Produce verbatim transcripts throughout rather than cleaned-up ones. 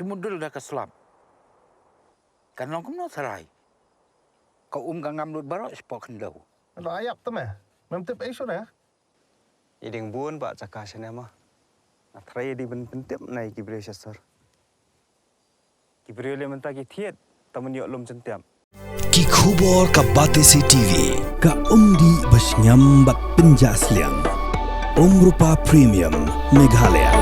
Te mut dul da ka slap. Kan long kumno tharai? Ka um ka ngam lut baroh shapoh khyndew. Lo ayap te me. Mem tip ei shuh ne? I ding bun ba jaka shane ma. Nga tharai i ding ban pyntip na i ki briew sha sor. Ki briew le mynta ki thied, ta man ïoh lum jyntiap. Ki khubor ka Batesi T V, ka umdih ba shngiam bad pynjah sliang. Umrupa Premium, Meghalaya.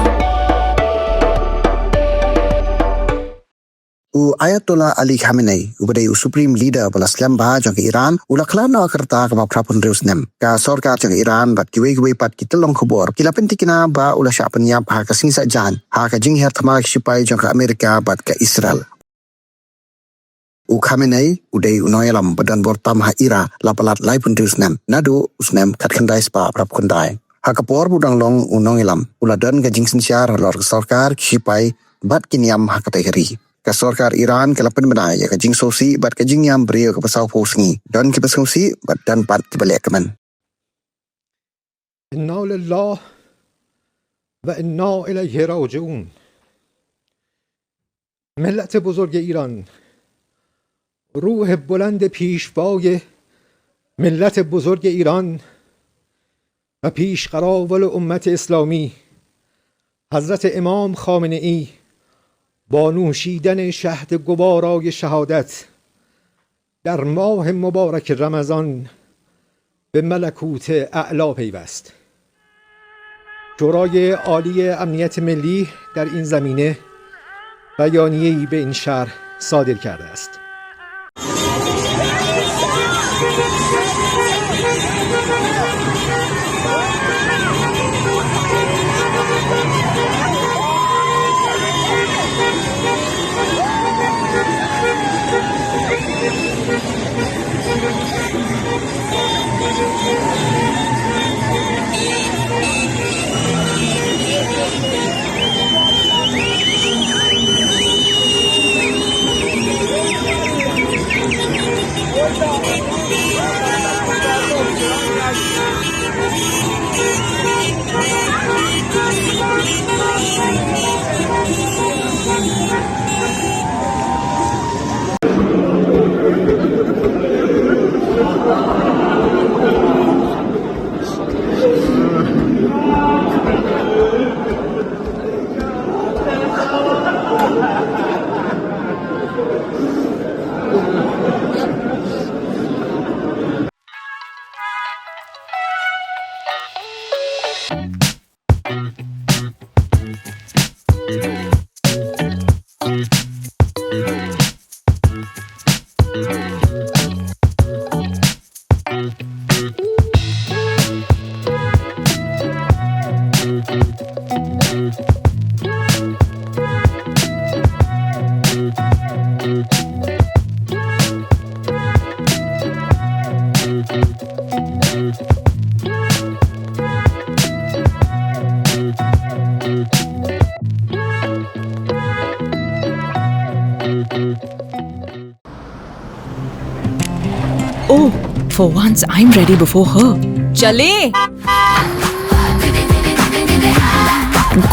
U Ayatollah Ali Khamenei, uba dei u Supreme Leader ba la slem bha jong ka Iran, u la khlad noh ha ka rta kaba phra phew hynriew snem. Ka sorkar jong ka Iran bad kiwei kiwei pat ki tyllong khubor ki la pynthikna ba u la shah pynïap ha ka sngi Saitjaiñ ha ka jinghiar thma ki shipai jong ka Amerika bad ka Israel. U Khamenei u dei u nongïalam ba don bor tam ha Iran, la palat lai phew hynriew snem, naduh u snem khatkhyndai spah phra phew khyndai. Ha ka por ba u dang long u nongïalam, u la don ka jingsynshar halor ka sorkar, ki shipai bad ki niam ha katei ka ri. Ka sorkar Iran ka la pynbna ïa ka jingsngewsih bad ka jingïam briew kaba saw phew sngi. Don kiba sngewsih bad don pat kiba leh kmen. انا لله و انا الیه راجعون. ملت بزرگ ایران، روح بلند پیشوای ملت بزرگ ایران و پیشقراول امت اسلامی، حضرت امام خامنه‌ای، با نوشیدن شهد گوارای شهادت در ماه مبارک رمضان به ملکوت اعلا پیوست. شورای عالی امنیت ملی در این زمینه بیانیه‌ای به این شهر صادر کرده است. Oh, for once I'm ready before her. चले।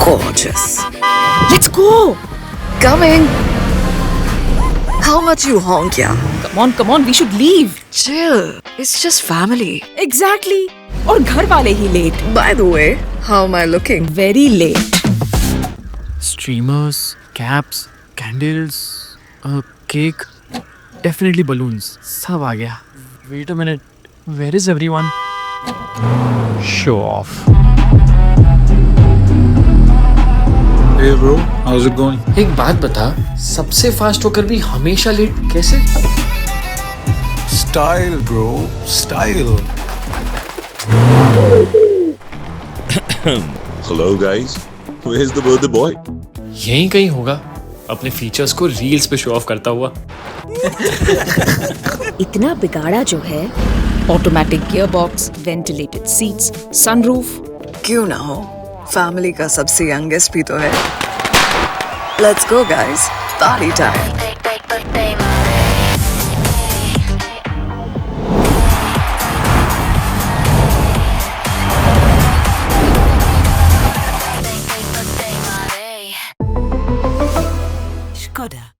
Gorgeous. Let's go. Coming. How much you honk, yeah? Come on, come on, we should leave. Chill. It's just family. Exactly. और घर वाले ही late. By the way, how am I looking? Very late. Streamers, caps, candles, a cake, definitely balloons. सब आ गया. Wait a minute. Where is everyone? Show off. Hey bro, how's it going? एक बात बता, सबसे फास्ट होकर भी हमेशा लेट कैसे? Style bro, style. Hello guys, where's the birthday boy? यहीं कहीं होगा, अपने फीचर्स को रील्स पे शो ऑफ करता हुआ. इतना बिगाड़ा जो है. Automatic gearbox, ventilated seats, sunroof. क्यों ना हो, फैमिली का सबसे यंगेस्ट भी तो है. Let's go guys, party time. Skoda.